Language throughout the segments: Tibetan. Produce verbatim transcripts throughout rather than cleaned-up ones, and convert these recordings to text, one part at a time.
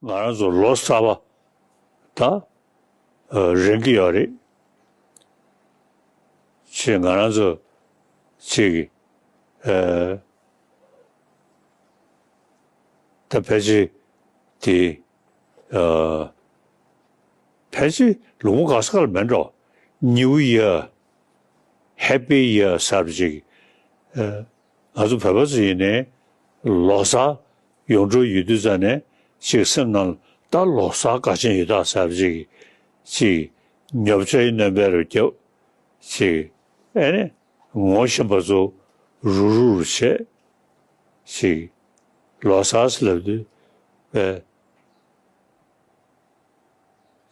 ང་རང་ཚོ་ལོ་གསར་པ་ད་རན་གྱི་ཡོད་རེད། ཅེས་ང་རང་ཚོ་ཅིག་ཨ་ད་ཕལ་ཆེར་དེ་ཨ་ཕལ་ཆེར་ལོ་ངོ་ག་ས་ག་ལ་མེད་འགྲོ། New Year, Happy Year ཟེར་བ་ཅིག་ཨ་ང་ཚོ་བོད་པ་ཚོ་ཡིན་ནའི་ལོ་གསར་ཡོང་འགྲོ་ཡོད་དུས་ཙ་ནས་ཅིག་སེམས་ནང་ད་ལོ་གསར་དགའ་ཆེན་ཡོད་ད་ཟེར་བ་ཅིག་ཅིག་ཉོ་ཆ་ཡི་སྣོན་པ་རུ་རྒྱབ་ཅིག་ཨེ་ནི་ངོ་ཤེས་པ་ཚོ་རུག་རུག་རུ་བྱས་ཅིག་ལོ་གསར་ཟེར་ལབ་དུས་ཨེ་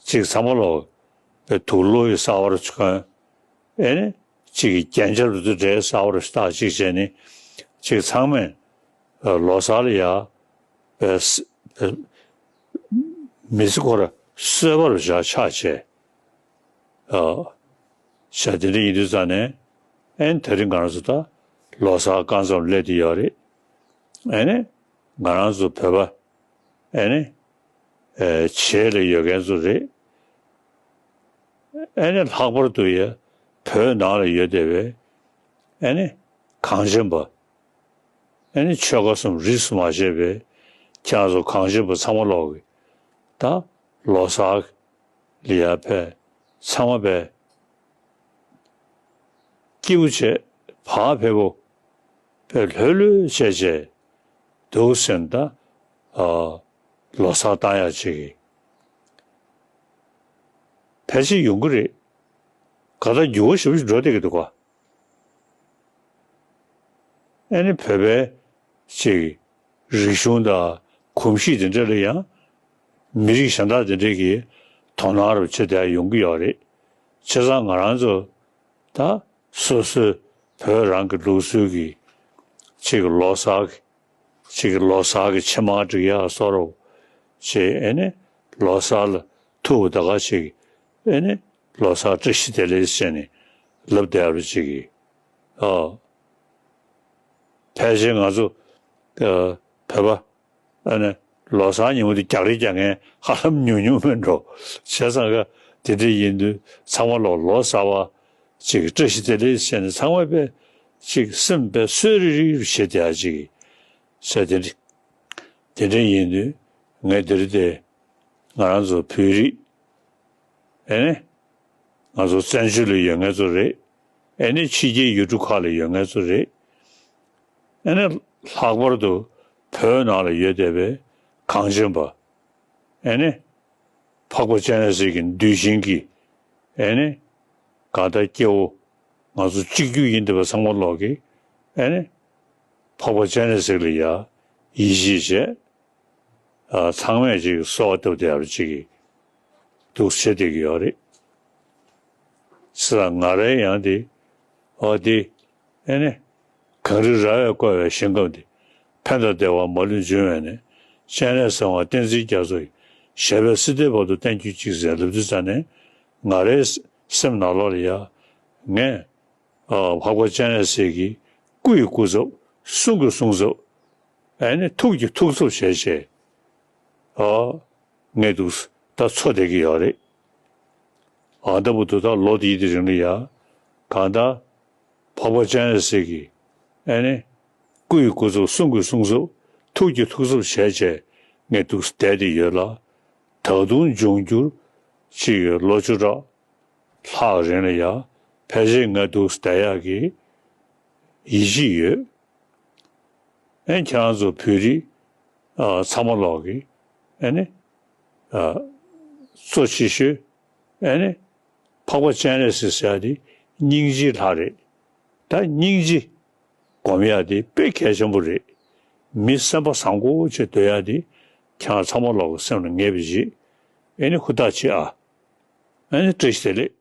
ཅིག་ཚང་མ་ལོ་ཨེ་དུག་ལོག་གི་གསར་པ་རུ་གྱོན། ཨེ་ནི་ཅིག་གི་རྒྱན་ཆ་རུ་ཚོ་འདྲའི་གསར་པ་རུ་བཏགས་ཅིག་བྱས་ནི་ཅིག་ཚང་མས་ཨ་ལོ་གསར་ལ་ཡ་ཨེ་ཨེ་མི་ཚེ་ཁོ་ར་གསོད་པ་རུ་བཞག་ཆགས་བྱས། ཨ་བྱས་དེ་འདྲ་ཡིན་དུས་ཙ་ནས་ཨེ་ནི་དེ་རིང་ང་རང་ཚོ་ད་ལོ་གསར་རྐང་ཙམ་སླེབས་བསྡད་ཡོད་རེད། ཨེ་ནི་ང་རང་ཚོ་བོད་པ་ཨེ་ནི་ཨེ་བྱེས་ལ་ཡོད་མཁན་ཚོ་རེད། ཨེ་ནི་ལྷག་པར་དུ་ཡ་བོད་ནང་ལ་ཡོད་བསྡད་པའི་ཨེ་ནི་གངས་ཅན་པ། ཨེ་ནི་ཆོལ་ཁ་གསུམ་རིས་སུ་མ་ཆད་པའི་ཁྱེད་རང་ཚོ་གངས་ཅན་པ་ཚང་མ་ལོག་གི་ད་ལོ་གསར་ལ་ཡ་ཕེབས་ཚང་མ་ཕེབས་སྐྱིད་པོ་བྱས་བག་ཕེབས་པོ་ཕེབས་ལྷོད་ལྷོད་བྱས་བྱས་འདུག་ཟེར་ན་ད་ཨ་ལོ་གསར་བཏང་ཡག་ཅིག་གི་ཕལ་ཆེར་ཡོང་གི་རེད། ག་ད་འགྱུར་བ་ཞེ་པོ་ཞིག་འགྲོ་བསྡད་ཀྱི་འདུག་ག་ཨེ་ནི་བོད་པའི་ཅིག་རིག་གཞུང་དང་གོམས་གཤིས་དེ་འདྲ་ལ་ཡང་མི་རིགས་གཞན་དག་དེ་འདྲས་ཀྱིས་དོ་སྣང་རུ་བྱེད་བསྡད་ཡོང་གི་ཡོད་རེད། བྱས་ཙང་ང་རང་ཚོ་ད་སོ་སོའི་བོད་རང་གི་ལུགས་སྲོལ་གྱི་ཅིག་ལོ་གསར་གྱི་ཅིག་ལོ་གསར་གྱི་ཕྱེ་མར་སྒྲིག་ཡག་བཟོ་རོགས་བྱས། ཨེ་ནི་ལོ་གསར་ལ་ཐུག་པ་ད་ག་ཅིག་ཨེ་ནི་ལོ་གསར་བཀྲ་ཤིས་བདེ་ལེགས་ཟེར་ནས་ལབ་བསྡད་པ་ཅིག་གིས་ཨ་ཕལ་ཆེར་ང་ཚོ་ཨ་བོད་པ་ཨ་ནི་ལོ་གསར་ཉིན་མོ་དེ་རྒྱག་རེས་རྒྱག་མཁན་ཧ་ལམ་ཉུང་ཉུང་མིན་འགྲོ། བྱས་ཙང་ག་དེ་འདྲ་ཡིན་དུས་ཚང་མ་ལོ་ལོ་གསར་བ་ཅིག་བཀྲ་ཤིས་བདེ་ལེགས་ཟེར་ནས་ཚང་མ་དཔེ་ཅིག་སེམས་དཔེ་གསོ་རིག་རིག་རུ་བྱེད་བསྡད་ཡག་ཅིག་ཟེར། དེ་འདྲ་དེ་འདྲ་ཡིན་དུས་ངས་འདིར་དེ་ང་རང་ཚོ་བོད་རིགས་ཨེ་ནི་ང་ཚོ་བཙན་བྱོལ་ལ་ཡོད་མཁན་ཚོ་རེད། ཨེ་ནི་ཕྱི་རྒྱལ་ཡུལ་གྲུ་ཁག་ལ་ཡོད་མཁན་ཚོ་རེད། ཨེ་ནི་ལྷག་པར་དུ་བོད་ནང་ལ་ཡོད་བསྡད་པའི་གངས་ཅན་པ། ཨེ་ནི་འཕགས་པ་སྤྱན་རས་གཟིགས་ཀྱི་གདུལ་ཞིང་གི་ཨེ་ནི་གང་ལྟར་སྐྱེ་བོ་ང་ཚོ་གཅིག་གྱུར་ཡིན་བསྡད་པ་ཚང་མ་ལོག་གིས་ཨེ་ནི་འཕགས་པ་སྤྱན་རས་གཟིགས་ལ་ཡ་ཡིད་ཆེས་བྱས། ཨ་ཚང་མས་ཅིག་གསོལ་བ་བཏབ་བསྡད་ཡག་ཅིག་འདུག་བྱེད་བསྡད་ཀྱི་ཡོད་རེད། ས་ང་རའི་ཡང་དེ་ཨོ་དེ་ཨེ་ནི་གངས་རི་ར་བས་བསྐོར་བའི་ཞིང་ཁམས་འདི། ཕན་དང་བདེ་བ་མ་ལུས་འབྱུང་བའི་གནས། སྤྱན་རས་གཟིགས་དབང་བསྟན་འཛིན་རྒྱ་མཚོ་ཡི། ཞབས་པད་སྲིད་མཐའི་བར་དུ་བརྟན་གྱུར་ཅིག་ཟེར་ལབ་དུས་ཙ་ནས་ང་རའི་སེམས་ནང་ལོགས་ལ་ཡ་ངས་ཨ་འཕགས་པ་སྤྱན་རས་གཟིགས་ཀྱི་སྐུ་ཡི་སྐུ་ཚབ་གསུང་གི་གསུང་ཚབ་ཨེ་ནི་ཐུགས་ཀྱི་ཐུགས་ཚབ་བྱས་བྱས་ཨ་ངས་འདུག་ད་འཚོ་བསྡད་ཀྱི་ཡོད་རེད། ཨ་ད་བུ་དུ་ད་ལོ་དེའི་དེ་རིང་ལ་ཡ་གང་ལྟར་འཕགས་པ་སྤྱན་རས་གཟིགས་ཀྱི་ཨེ་ནི་སྐུ་ཡི་སྐུ་ཚབ་གསུང་གི་གསུང་ཚབ་ཐུགས་ཀྱི་ཐུགས་ཚབ་བྱས་བྱས་ངས་འདུག་བསྡད་དེ་ཡོད་ལ། ད་དུང་འབྱུང་འགྱུར་ཅིག་ལོ་བཅུ་ཕྲག་ལྷག་རིང་ལ་ཡ་ཕལ་ཆེར་ང་འདུག་བསྡད་ཡག་གི་ཡིད་ཆེས་ཡོད། ཨེ་ཁྱེད་རང་ཚོ་བོད་རིགས་ཨ་ཚང་མ་ལོག་གི་ཨེ་ནི་ཨ་གཙོ་ཆེ་ཤོས་ཨེ་ནི་འཕགས་པ་སྤྱན་རས་གཟིགས་ཟེར་ཡག་དེ་སྙིང་རྗེའི་ལྷ་རེད། ད་སྙིང་རྗེ་སྒོམ་ཡག་དེ་དཔེ་གལ་ཆེན་པོ་རེད། མི་སེམས་པ་བཟང་པོ་བྱས་སྡོད་ཡག་དེ་ཁྱེད་རང་ཚང་མ་ལོག་གི་སེམས་ལ་ངེས་པ་ཞིག་ཨེ་ནི་ཧུར་ཐག་བྱེད་ཨ། ཨེ་ནི་བཀྲ་ཤིས་བདེ་ལེགས།